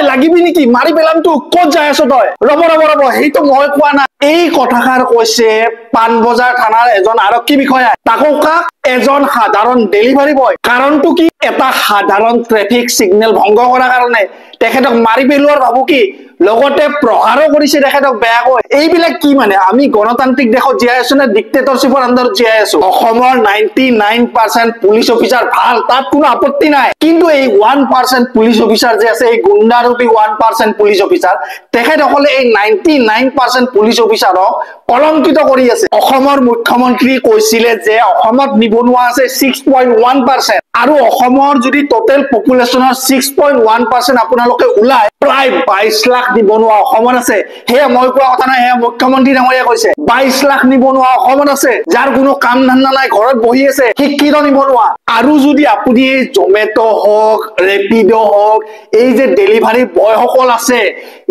লাগিবি নেকি, মাৰি পেলাম তোক, ক'ত যাই আছ তই, ৰ'ব ৰ'ব ৰ'ব, সেইটো মই কোৱা নাই। এই কথাষাৰ কৈছে পাণবজাৰ থানাৰ এজন আৰক্ষী বিষয়া, তাকো কাক, এজন সাধাৰণ ডেলিভাৰী বয়। কাৰণটো কি, এটা সাধাৰণ ট্ৰেফিক চিগনেল ভংগ কৰাৰ কাৰণে তেখেতক মাৰি পেলোৱাৰ ভাবুকি, লগতে প্ৰহাৰো কৰিছে তেখেতক বেয়াকৈ। এইবিলাক কি মানে, আমি গণতান্ত্ৰিক দেশত জীয়াই আছো নে ডিক্টেটৰশ্বিপৰ আণ্ডাৰত জীয়াই আছো? অসমৰ 99% পুলিচ অফিচাৰ ভাল, তাত কোনো আপত্তি নাই। কিন্তু এই 1% পুলিচ অফিচাৰ যে আছে, এই গুণ্ডাৰূপী 1% পুলিচ অফিচাৰ, তেখেতসকলে এই 99% পুলিচ অফিচাৰক কলংকিত কৰি আছে। অসমৰ মুখ্যমন্ত্ৰী কৈছিলে যে অসমত নিবনুৱা আছে 6.1%, আৰু অসমৰ যদি টোটেল পপুলেশ্যনৰ 6.1% আপোনালোকে ওলাই, প্ৰায় 22 লাখ নিবনুৱা অসমত আছে। সেয়া মই কোৱা কথা নাই, সেয়া মুখ্যমন্ত্ৰী ডাঙৰীয়া কৈছে। 22 লাখ নিবনুৱা অসমত আছে, যাৰ কোনো কাম ধান্দা নাই, ঘৰত বহি আছে, শিক্ষিত নিবনুৱা। আৰু যদি আপুনি এই জমেট' হওক, ৰেপিড' হওক, এই যে ডেলিভাৰী বয় সকল আছে,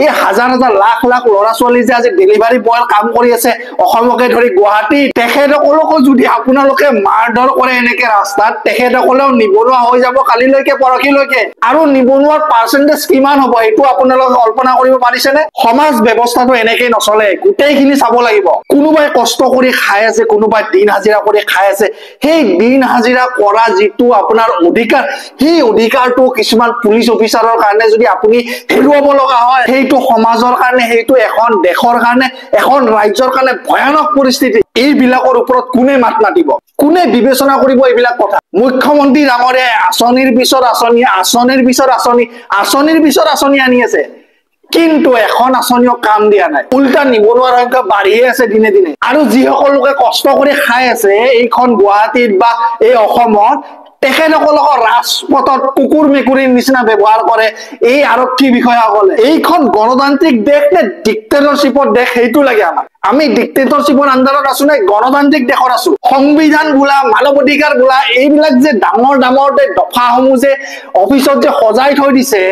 এই হাজাৰ হাজাৰ লাখ লাখ ল'ৰা ছোৱালী যে আজি ডেলিভাৰী বয়ৰ কাম কৰি আছে অসমকে ধৰি গুৱাহাটী, তেখেতসকলকো যদি আপোনালোকে মাৰধৰ কৰে এনেকে ৰাস্তাত, তেখেতসকলেও নিবনুৱা হৈ যাব কালিলৈকে পৰহিলৈকে। আৰু নিবনুৱাৰ পাৰ্চেন্টেজ কিমান হ'ব সেইটো আপোনালোকে কল্পনা কৰিব পাৰিছেনে? সমাজ ব্যৱস্থাটো এনেকেই নচলে, গোটেইখিনি চাব লাগিব। কোনোবাই কষ্ট কৰি খাই আছে, কোনোবাই দিন হাজিৰা কৰি খাই আছে। সেই দিন হাজিৰা কৰা যিটো আপোনাৰ অধিকাৰ, সেই অধিকাৰটো কিছুমান পুলিচ অফিচাৰৰ কাৰণে যদি আপুনি হেৰুৱাব লগা হয়, সেইটো সমাজৰ কাৰণে, সেইটো এখন দেশৰ কাৰণে, এখন ৰাজ্যৰ কাৰণে ভয়ানক পৰিস্থিতি। এইবিলাকৰ ওপৰত কোনে মাত মাতিব, কোনে বিবেচনা কৰিব এইবিলাক কথা? মুখ্যমন্ত্ৰী ডাঙৰীয়াই আঁচনিৰ পিছত আঁচনি, আঁচনিৰ পিছত আঁচনি, আঁচনিৰ পিছত আঁচনি আনি আছে, কিন্তু এখন আঁচনিও কাম দিয়া নাই। উল্টা নিবনুৱাৰ সংখ্যা বাঢ়িয়ে আছে দিনে দিনে। আৰু যিসকল লোকে কষ্ট কৰি খাই আছে এইখন গুৱাহাটীত বা এই অসমত, তেখেতসকলক ৰাজপথত কুকুৰ মেকুৰীৰ নিচিনা ব্যৱহাৰ কৰে এই আৰক্ষী বিষয়াসকলে। এইখন গণতান্ত্ৰিক দেশ নে ডিক্টেটৰশ্বিপৰ দেশ, সেইটো লাগে আমাক। আমি ডিক্টেটৰশ্বিপৰ আণ্ডাৰত আছো নে গণতান্ত্ৰিক দেশত আছো? সংবিধান বোলা, মানৱ অধিকাৰ বোলা, এইবিলাক যে ডাঙৰ ডাঙৰ যে দফাসমূহ যে অফিচত যে সজাই থৈ দিছে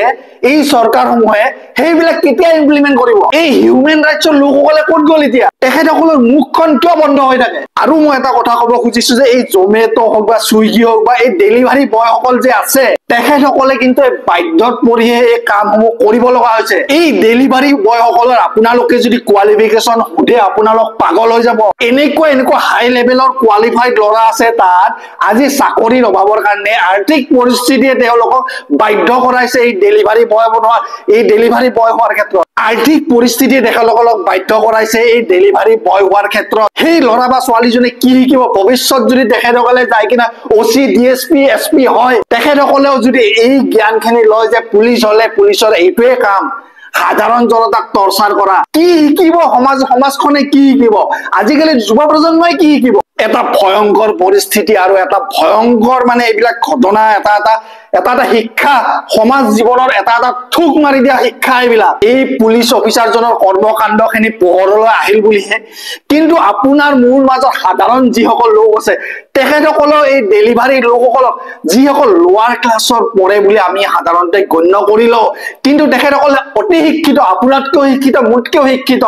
এই চৰকাৰসমূহে, সেইবিলাক কেতিয়া ইমপ্লিমেণ্ট কৰিব? এই হিউমেন ৰাইটছৰ লোকসকলে ক'ত গ'ল এতিয়া? তেখেতসকলৰ মুখখন কিয় বন্ধ হৈ থাকে? আৰু মই এটা কথা ক'ব খুজিছো যে এই জমেট' হওক বা চুইগি হওক বা এই ডেলিভাৰী বয়সকল যে আছে, তেখেতসকলে কিন্তু এই বাধ্যত পৰিহে এই কামসমূহ কৰিব লগা হৈছে। এই ডেলিভাৰী বয়সকলৰ আপোনালোকে যদি কোৱালিফিকেশ্যন সোধে, আপোনালোক পাগল হৈ যাব। এনেকুৱা এনেকুৱা হাই লেভেলৰ কোৱালিফাইড ল'ৰা আছে তাত, আজি চাকৰিৰ অভাৱৰ কাৰণে আৰ্থিক পৰিস্থিতিয়ে তেওঁলোকক বাধ্য কৰাইছে এই ডেলিভাৰী বয় বনোৱা, এই ডেলিভাৰী বয় হোৱাৰ ক্ষেত্ৰত। আৰ্থিক পৰিস্থিতিয়ে তেখেতসকলক বাধ্য কৰাইছে এই ডেলিভাৰী বয় হোৱাৰ ক্ষেত্ৰত। সেই ল'ৰা বা ছোৱালীজনে কি শিকিব ভৱিষ্যত যদি তেখেতসকলে যায় কিনা O C, D S P, S P হয়, তেখেতসকলেও যদি এই জ্ঞানখিনি লয় যে পুলিচ হলে পুলিচৰ এইটোৱে কাম, সাধাৰণ জনতাক টৰ্চাৰ কৰা, কি শিকিব সমাজ, সমাজখনে কি শিকিব, আজিকালি যুৱ প্ৰজন্মই কি শিকিব? এটা ভয়ংকৰ পৰিস্থিতি আৰু এটা ভয়ংকৰ মানে এইবিলাক ঘটনা এটা এটা এটা এটা শিক্ষা, সমাজ জীৱনৰ এটা এটা থুক মাৰি দিয়া শিক্ষা এইবিলাক। এই পুলিচ অফিচাৰজনৰ কৰ্মকাণ্ডখিনি পোহৰলৈ আহিল বুলিহে, কিন্তু আপোনাৰ মোৰ মাজত সাধাৰণ যিসকল লোক আছে, তেখেতসকলেও এই ডেলিভাৰী লোকসকলক, যিসকল লোৱাৰ ক্লাছৰ পৰে বুলি আমি সাধাৰণতে গণ্য কৰি লওঁ, কিন্তু তেখেতসকলে অতি শিক্ষিত, আপোনাতকেও শিক্ষিত, মোতকেও শিক্ষিত,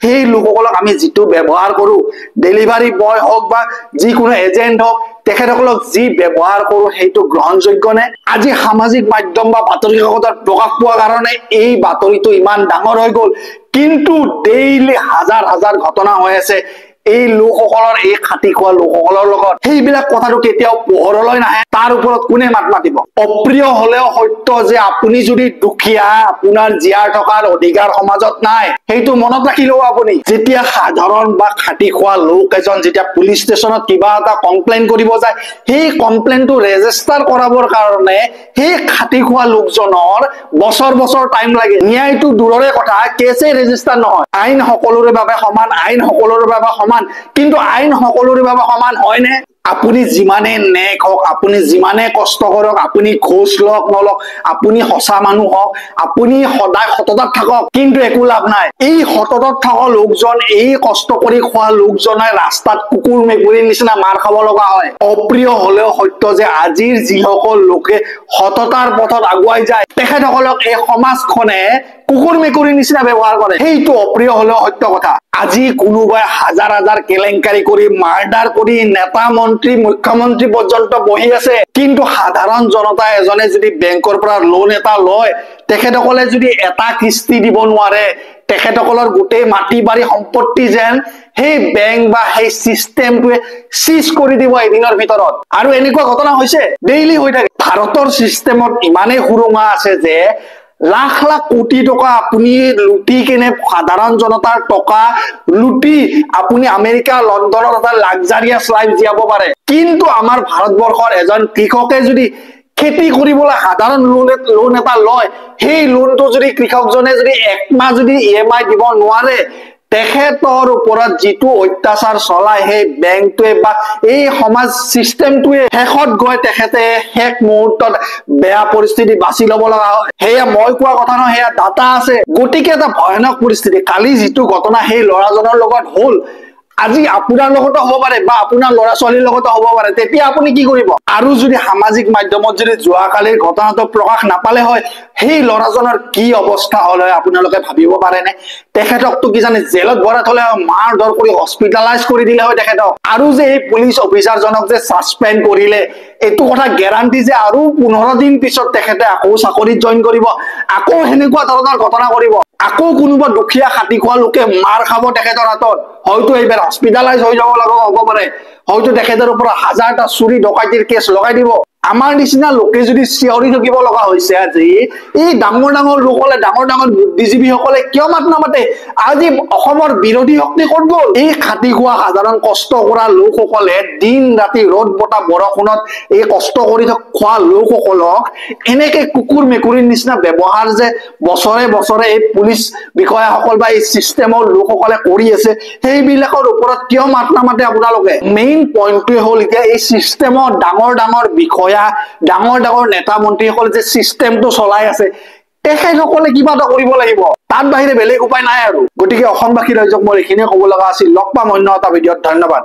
সেই লোকসকলক আমি যিটো ব্যৱহাৰ কৰো, ডেলিভাৰী বয় হওক বা যিকোনো এজেণ্ট হওক, তেখেতসকলক যি ব্যৱহাৰ কৰো সেইটো গ্ৰহণযোগ্য নে? আজি সামাজিক মাধ্যম বা বাতৰি কাকতত প্ৰকাশ পোৱাৰ কাৰণে এই বাতৰিটো ইমান ডাঙৰ হৈ গ'ল, কিন্তু ডেইলি হাজাৰ হাজাৰ ঘটনা হৈ আছে এই লোকসকলৰ, এই খাটি খোৱা লোকসকলৰ লগত। সেইবিলাক কথাটো কেতিয়াও পোহৰলৈ নাহে, তাৰ ওপৰত কোনে মাত মাতিব? অপ্ৰিয় হলেও সত্য যে আপুনি যদি দুখীয়া, আপোনাৰ জীয়াই থকাৰ অধিকাৰ সমাজত নাই, সেইটো মনত ৰাখিলেও আপুনি যেতিয়া সাধাৰণ বা খাটি খোৱা লোক এজন যেতিয়া পুলিচ ষ্টেচনত কিবা এটা কমপ্লেইন কৰিব যায়, সেই কমপ্লেইনটো ৰেজিষ্টাৰ কৰাবৰ কাৰণে সেই খাটি খোৱা লোকজনৰ বছৰ বছৰ টাইম লাগে। ন্যায়টো দূৰৰে কথা, কেছে ৰেজিষ্টাৰ নহয়। আইন সকলোৰে বাবে সমান, আইন সকলোৰে বাবে সমান, কিন্তু আইন সকলোৰে বাবে সমান হয়নে? আপুনি যিমানে নেক হওক, আপুনি যিমানে কষ্ট কৰক, আপুনি ঘোচ লওক নলওক, আপুনি সঁচা মানুহ হওক, আপুনি সদায় সততাত থাকক, কিন্তু একো লাভ নাই। এই সততাত থকা লোকজন, এই কষ্ট কৰি খোৱা লোকজনে ৰাস্তাত কুকুৰ মেকুৰীৰ নিচিনা মাৰ খাব লগা হয়। অপ্ৰিয় হলেও সত্য যে আজিৰ যিসকল লোকে সততাৰ পথত আগুৱাই যায়, তেখেতসকলক এই সমাজখনে কুকুৰ মেকুৰীৰ নিচিনা ব্যৱহাৰ কৰে। সেইটো অপ্ৰিয় হলেও সত্য কথা। আজি কোনোবাই হাজাৰ হাজাৰ কেলেংকাৰী কৰি, মাৰ্ডাৰ কৰি, নেতা মন্ত্ৰী মন্ত্ৰী, মুখ্যমন্ত্ৰী পৰ্যন্ত বহি আছে, কিন্তু সাধাৰণ জনতা এজনে যদি বেংকৰ পৰা লোন এটা লয়, তেখেতসকলে যদি এটা কিস্তি দিব নোৱাৰে, তেখেতসকলৰ গোটেই মাটি বাৰী সম্পত্তি যেন সেই বেংক বা সেই চিষ্টেমটোৱে চিজ কৰি দিব এদিনৰ ভিতৰত। আৰু এনেকুৱা ঘটনা হৈছে, ডেইলি হৈ থাকে। ভাৰতৰ চিষ্টেমত ইমানেই সুৰুঙা আছে যে লাখ লাখ কোটি টকা আপুনি লুটি কেনে, সাধাৰণ জনতাৰ টকা লুটি আপুনি আমেৰিকা, লণ্ডনত এটা লাক্সাৰিয়াছ লাইফ জীয়াব পাৰে। কিন্তু আমাৰ ভাৰতবৰ্ষৰ এজন কৃষকে যদি খেতি কৰিবলৈ সাধাৰণ লোন এটা লয়, সেই লোনটো যদি কৃষকজনে যদি একমাহ যদি ইএমআই দিব নোৱাৰে, তেখেতৰ ওপৰত যিটো অত্যাচাৰ চলাই সেই বেংকটোৱে বা এই সমাজ চিষ্টেমটোৱে, শেষত গৈ তেখেতে শেষ মুহূৰ্তত বেয়া পৰিস্থিতি বাছি ল'ব লগা হয়। সেয়া মই কোৱা কথা নহয়, সেয়া ডাটা আছে। গতিকে এটা ভয়ানক পৰিস্থিতি। কালি যিটো ঘটনা সেই ল'ৰাজনৰ লগত হ'ল, আজি আপোনাৰ লগতো হ'ব পাৰে বা আপোনাৰ ল'ৰা ছোৱালীৰ লগতো হ'ব পাৰে। তেতিয়া আপুনি কি কৰিব? আৰু যদি সামাজিক মাধ্যমত যদি যোৱাকালিৰ ঘটনাটো প্ৰকাশ নাপালে হয়, সেই ল'ৰাজনৰ কি অৱস্থা হ'ল হয় আপোনালোকে ভাবিব পাৰেনে? তেখেতকতো কিজানি জেলত ভৰাই থলে হয়, মাৰ ধৰ কৰি হস্পিটেলাইজ কৰি দিলে হয় তেখেতক। আৰু যে এই পুলিচ অফিচাৰজনক যে ছাছপেণ্ড কৰিলে, এইটো কথা গেৰাণ্টি যে আৰু 15 দিন পিছত তেখেতে আকৌ চাকৰিত জইন কৰিব, আকৌ সেনেকুৱা ধৰণৰ ঘটনা কৰিব, আকৌ কোনোবা দুখীয়া খাটি খোৱা লোকে মাৰ খাব তেখেতৰ হাতত, হয়তো এইবাৰ হস্পিটেলাইজ হৈ যাব লগা হ'ব পাৰে, হয়তো তেখেতৰ ওপৰত হাজাৰটা চুৰি ডকাইতিৰ কেছ লগাই দিব। আমাৰ নিচিনা লোকে যদি চিঞৰি থাকিব লগা হৈছে আজি, এই ডাঙৰ ডাঙৰ লোকসকলে, ডাঙৰ ডাঙৰ বুদ্ধিজীৱীসকলে কিয় মাত নামাতে? আজি অসমৰ বিৰোধী শক্তি ক'ত গ'ল? এই খাটি খোৱা সাধাৰণ কষ্ট কৰা লোকসকলে দিন ৰাতি ৰ'দ বতাহ বৰষুণত এই কষ্ট কৰি খোৱা লোকসকলক এনেকে কুকুৰ মেকুৰীৰ নিচিনা ব্যৱহাৰ যে বছৰে বছৰে এই পুলিচ বিষয়াসকল বা এই চিষ্টেমৰ লোকসকলে কৰি আছে, সেইবিলাকৰ ওপৰত কিয় মাত নামাতে আপোনালোকে? মেইন পইণ্টটোৱে হ'ল এতিয়া এই চিষ্টেমৰ ডাঙৰ ডাঙৰ বিষয়া, ডাঙৰ ডাঙৰ নেতা মন্ত্ৰীসকলে যে চিষ্টেমটো চলাই আছে, তেখেতসকলে কিবা এটা কৰিব লাগিব, তাত বাহিৰে বেলেগ উপায় নাই আৰু। গতিকে অসমবাসী ৰাইজক মোৰ এইখিনিয়ে ক'ব লগা আছিল। লগ পাম অন্য এটা ভিডিঅ'ত। ধন্যবাদ।